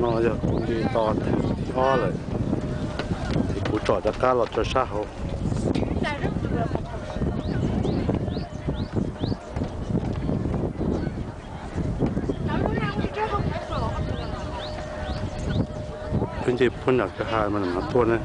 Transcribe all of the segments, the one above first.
No yog kuv nce nto thib ob lawm, ces kuv tsom rov qab los rau sab hauv. Peb nce puag nram kwj ha mas tuaj ne.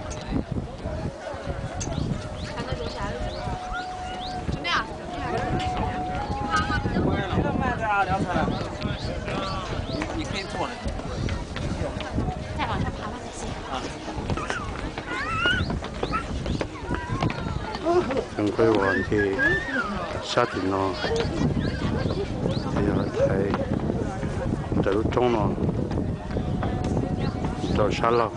Zoo nqaij uas nce sab tim no, yog lawv thaiv raws lub roob no rau sab laug,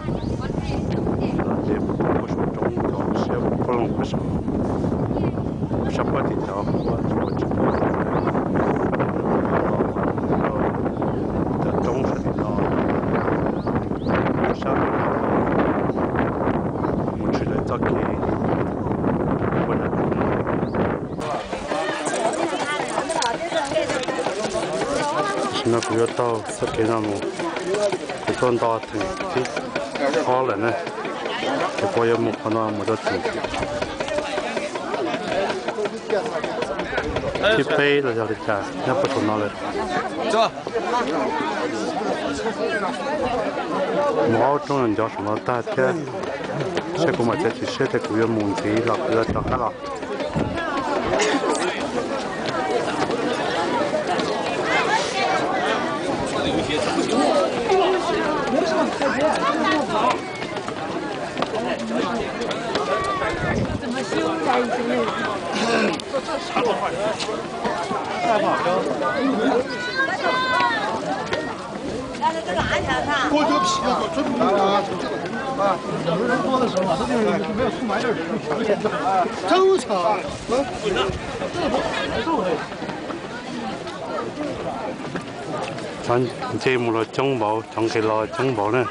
los nce puag saum roob tod siab puag loog puag saum, sab pob tim tod ua tsis tau, cov roob sab tim no, sab tim no mus tshwm lawv txoj kev ua nram. Tam sim no kuv yuav taug txoj kev no mus, kuv tuaj nto theem thib ob lawm na, ces kuv yuav mus qhov no mus rau theem thib peb los yog li cas nyob puag saum no lawm. Mus ob roob no ncov saum no tag thiab, seb kuv mam txiav txim siab tias kuv yuav mus ntxiv los kuv yuav rov qab los. Cov nce mus los coob npaum, cov nqis los coob npaum na.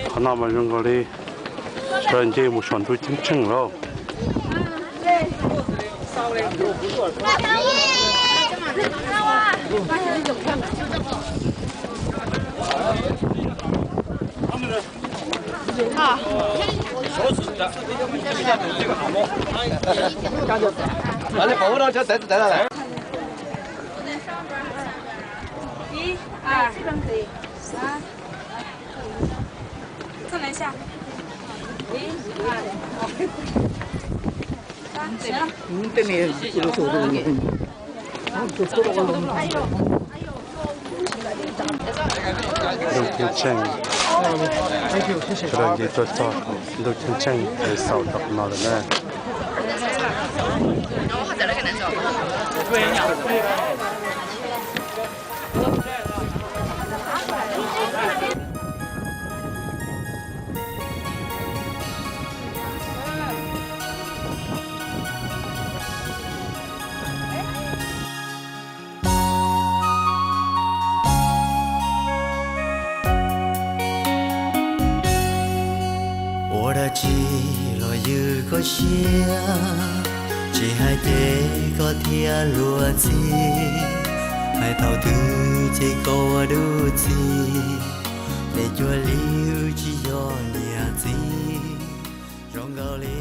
Qhov no mas zoo nkaus li sawv daws nce mus saum ntuj ceeb tsheej lauj. Ntuj ceeb tsheej, sawv daws nce tuaj txog ntuj ceeb tsheej es xaus rau qhov no lawm na. Ua dab tsi los ywg koj siab, tsis hais ces koj thiaj luag ntxhi. Hais thaum twg ces koj ua dab tsi, es cuag li wb tsis yog niam txiv. Zoo nkaus li